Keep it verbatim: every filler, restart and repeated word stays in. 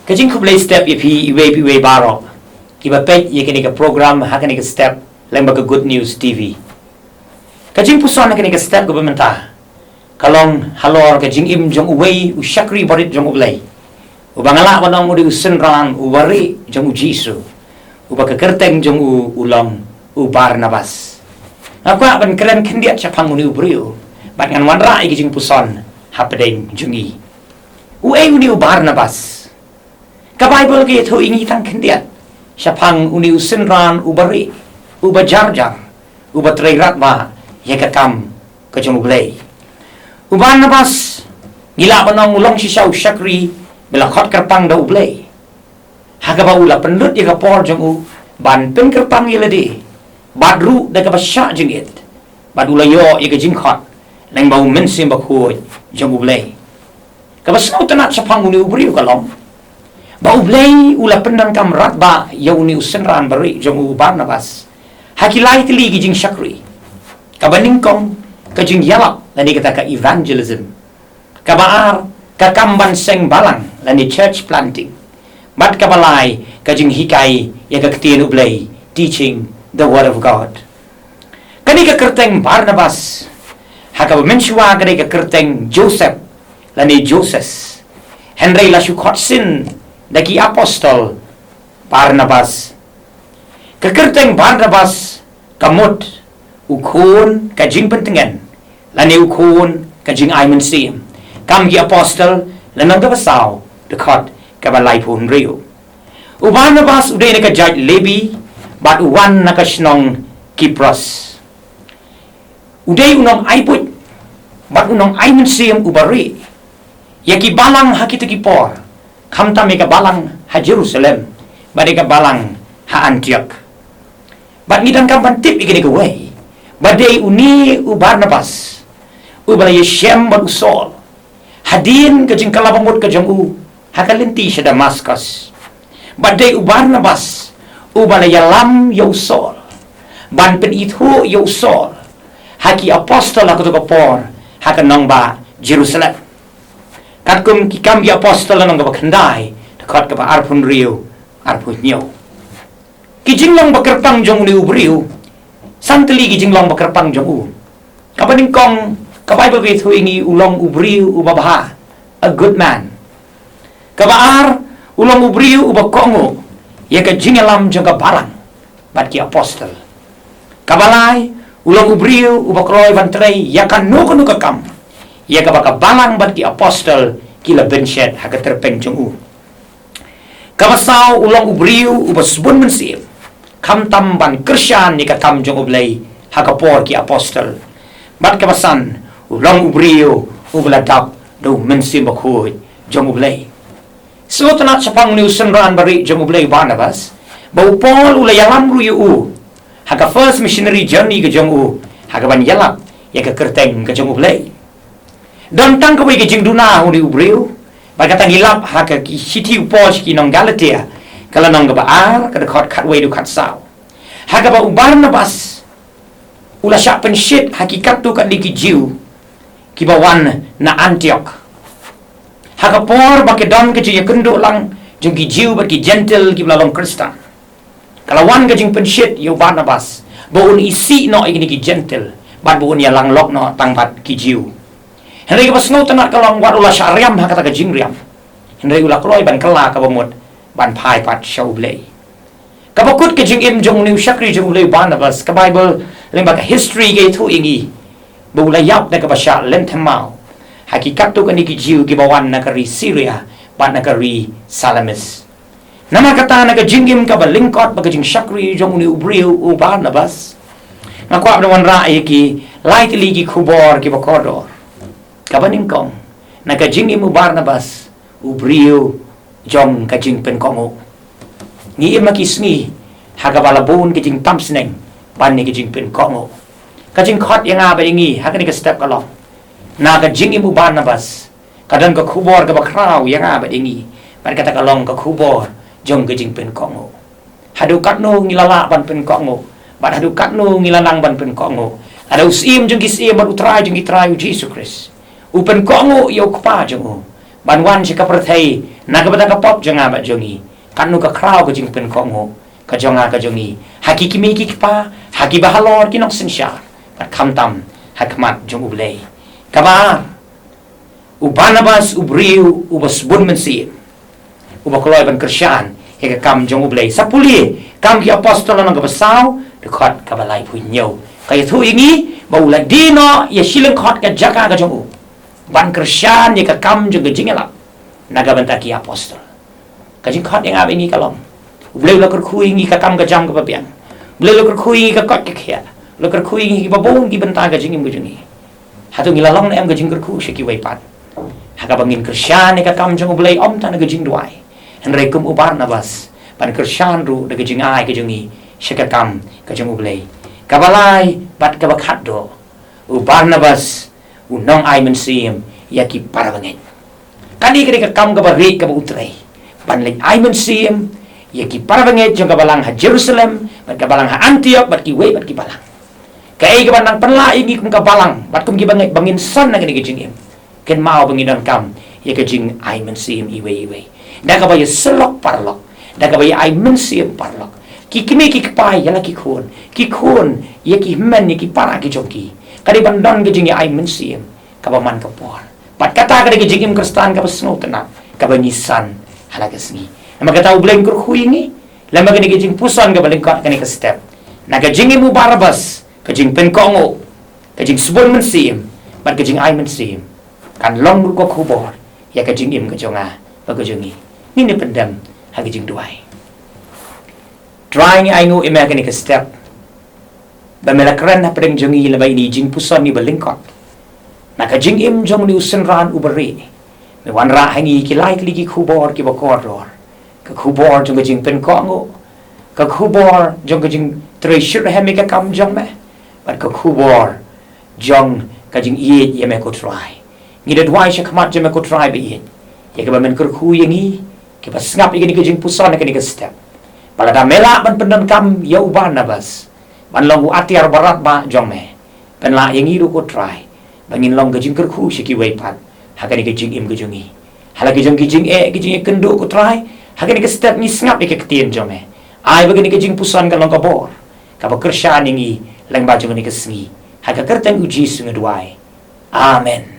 Ka jingkhublei step ïa phi iwei pa iwei baroh kiba peit ïa kane ka program ha kane ka step lyngba ka Good News T V. Ka jingpuson ha kane ka step kaba mynta ka long halor ka jingim jong uwei u shakri barit jong U Blei, uba nga lah ban ong u dei u synran uba rieh jong U Jisu, uba ka kyrteng jong u u long u Barnabas. Nga kwah ban kren khyndiat shaphang une u briew bad ngan wanrah ïa ka jingpuson hapdeng jong ngi. Uei une u Barnabas? Ka Baibl ka ïathuh ïa ngi tang khyndiat shaphang une u synran uba rieh, uba jar jar, uba trei radbah ïa ka kam ka jong U Blei. U Barnabas, ngi lah ban ong u long shisha u shakri ba la khot kyrpang da U Blei, ha kaba u la pynlut ïa ka por jong u ban pynkyrpang ïa lade bad ruh da kaba shah jingit, bad u la ïoh ïa ka jingkhot lyngba U Mynsiem Bakhuid jong U Blei. Kaba sngewtynnat shaphang une u briew ka long ba U Blei u la pyndonkam radbah ïa une u synran ba rieh jong u, Barnabas, ha ki lai tylli ki jingshakri. Kaba nyngkong, ka jingïalap lane kata ka evangelism. Kaba ar, ka kam ban seng balang lane church planting. Bad kaba lai, ka jinghikai ïa ka ktien U Blei, teaching the word of God. Kane ka kyrteng Barnabas, ha kaba mynshuwa ka dei ka kyrteng Joseph lane Joses, hynrei la shu khot sien da ki apostol Barnabas. Ka kyrteng Barnabas ka mut u khun ka jingpyntngen lane u khun ka jingai mynsiem. Kam ki Apostol lynnong kaba saw, dkhot kaba laiphew hynriew. U Barnabas u dei na ka jait Lebi bad u wan na ka shnong Kipros. U dei u nongai buit bad u nongai mynsiem uba rieh ïa ki balang ha kito ki por, khamtam ïa ka balang ha Jerusalem bad ïa ka balang ha Antiok. Bad ngi donkam ban tip ïa kane kawei, ba dei une u Barnabas uba la ïashem bad u Saul hadien ka jingkylla bamut ka jong u ha ka lynti sha Damaskus. Bad dei u Barnabas uba la ïalam ïa u Saul ban pynithuh ïa u Saul ha ki apostol ha kato ka por ha ka nongbah Jerusalem. Katkum Ki Kam ki Apostol lynnong kaba khyndai, dkhot kaba arphew hynriew, arphew hynñiew. Ki jinglong ba kyrpang jong une u briew, san tylli ki jinglong ba kyrpang jong u. Kaba nyngkong, ka Baibl ka ïathuh ïa ngi u long u briew uba bha, a good man. Kaba ar, u long u briew uba kohnguh ïa ka jingïalam jong ka balang bad ki apostol. Kaba lai, u long u briew uba kloi ban trei ïa kano kano ka kam ïa kaba ka balang bad ki apostol ki la bynshet ha ka tyrpeng jong u. Kaba saw, u long u briew uba sbun mynsiem, khamtam ban kyrshan ïa ka kam jong U Blei ha ka por ki apostol. Bad kaba san, u long u briew uba la dap da U Mynsiem Bakhuid jong U Blei. Sngewtynnat shaphang une u synran ba rieh jong U Blei, Barnabas, ba u Paul u la ïalam ruh ïa u ha ka first missionary journey ka jong u, ha kaban ïalap ïa ka kyrteng ka jong U Blei. Don tang kawei ka jingduna une u briew, bad kata ngi lap ha ka ki shithi u Paul sha ki nong Galatia, ka lynnong kaba ar, ka dkhot khatwei haduh khatsaw, ha kaba u Barnabas u la shah pynshit ha ki katto katne ki Jiw kiba wan na Antiok. Ha ka por ba ki don ka jingïakynduh lang jong ki Jiw bad ki Jentil kiba la long Khristan, ka la wan ka jingpynshit ïa u Barnabas ba un isih noh ïa kine ki Jentil bad ba un ïalang lok noh tang bad ki Jiw. Hynrei kaba sngewtynnat ka long, wat u la shah riam ha kata ka jingriam, hynrei u la kloi ban kylla kaba mut ban phai pat sha U Blei. Kaba kut ka jingim jong une u shakri jong U Blei, u Barnabas, ka Baibl lyngba ka history ka ïathuh ïa ngi ba u la ïap da kaba shah lynthem maw ha ki katto katne ki Jiw kiba wan na ka ri Syria bad na ka ri Salamis. Namar kata, na ka jingim kaba lyngkot bad ka jingshakri jong une u briew, u Barnabas, nga kwah ban wanrah ïa ki lai tylli ki khubor kiba kordor. Kaba nyngkong, na ka jingim u Barnabas, u briew jong ka jingpynkohnguh. Ngi im ha ki sngi ha kaba la bun ka jingtam sneng ban ïa ka jingpynkohnguh. Ka jingkhot ïa nga bad ïa ngi ha kane ka step ka long, na ka jingim u Barnabas, ka don ka khubor kaba khraw ïa nga bad ïa ngi, bad kata ka long ka khubor jong ka jingpynkohnguh. Haduh katno ngi la lah ban pynkohnguh, bad haduh katno ngi la nang ban pynkohnguh? Lada u Syiem jong ki syiem bad u Trai jong ki trai, u Jisu Khrist, u pynkohnguh ïa u Kpa jong u, ban wan sha ka pyrthei na ka bynta ka pop jong nga bad jong ngi. Katno ka khraw ka jingpynkohnguh ka jong nga ka jong ngi ha ki kmie ki kpa, ha kiba halor, ki nongsynshar, bad khamtam ha khmat jong U Blei. Kaba ar, u Barnabas u briew uba sbun mynsiem, uba kloi ban kyrshan ïa ka kam jong U Blei. Sa pule Kam ki Apostol lynnong kaba saw, dkhot kaba laiphew hynñiew, ka ïathuh ïa ngi ba u la die noh ïa shi lyngkhot ka jaka ka jong u ban kyrshan ïa ka kam jong ka jingïalap na ka bynta ki apostol. Ka jingkhot ïa nga bad ïa ngi ka long, U Blei u la kyrkhu ïa ngi ka kam ka jam kaba biang. U Blei u la kyrkhu ïa ngi ka koit ka khiah. U la kyrkhu ïa ngi kiba bun ki bynta ka jingim ka jong ngi. Hato ngi la long ne em ka jingkyrkhu sha kiwei pat ha kaba ngin kyrshan ïa ka kam jong U Blei, ym tang da ka jingduwai, hynrei kum u Barnabas, ban kyrshan ruh da ka jingai ka jong ngi sha ka kam ka jong U Blei? Kaba lai bad kaba khatduh, u Barnabas u nongai mynsiem ïa ki para bangeit. Kane ka dei ka kam kaba rieh kaba u trei, ban leit ai mynsiem ïa ki para bangeit jong ka balang ha Jerusalem bad ka balang ha Antiok bad kiwei pat ki balang. Kaei kaba nang pynlah ïa ngi kum ka balang bad kum ki bangeit ba ngin san na kane ka jingim? Kynmaw ba ngi donkam ïa ka jingai mynsiem iwei iwei, da kaba ïasyllok paralok, da kaba ïa ai mynsiem paralok. Ki kmie ki kpa ïa la ki khun, ki khun ïa ki hynmen, ïa ki para ki jong ki. Ka dei ban don ka jingïa ai mynsiem kaba man ka por. Bad kata ka dei ka jingim Khristan kaba sngewtynnat, kaba ngi san ha la ka sngi. Namar kata U Blei un kyrkhu ïa ngi lem bad kane ka jingpuson kaba lyngkot kane ka step, na ka jingim u Barnabas, ka jingpynkohnguh, ka jingsbun mynsiem bad ka jingai mynsiem, kan long ruh ka khubor ïa ka jingim ka jong nga bad ka jong ngi. Ngin ïa pyndem ha ka jingduwai. Trai, ngi ainguh ïa me ha kane ka step ba me la kren hapdeng jong ngi lem bad ine i jingpuson iba lyngkot na ka jingim jong une u synran uba rieh. Me wanrah ha ngi ki lai tylli ki khubor kiba kordor: ka khubor jong ka jingpynkohnguh, ka khubor jong ka jingtrei shitrhem ïa ka kam jong me, bad ka khubor jong ka jingïeit ïa me, ko Trai. Ngi da duwai sha khmat jong me, ko Trai ba ïeit, ïa kaba men kyrkhu ïa ngi kiba sngap ïa kane ka jingpuson ha kane ka step, ba lada me lah ban pyndonkam ïa u Barnabas ban long u atiar baratbah jong me, pynlah ïa ngi ruh, ko Trai, ba ngin long ka jingkyrkhu sha kiwei pat ha kane ka jingim ka jong ngi. Ha la ki jong ki jingeh, ki jingeh kynduh, ko Trai, ha kane ka step ngi sngap ïa ka ktien jong me. Ai ba kane ka jingpuson kan long ka bor kaba kyrshan ïa ngi lyngba jong kane ka sngi. Ha ka kyrteng U Jisu nga duwai. Amen.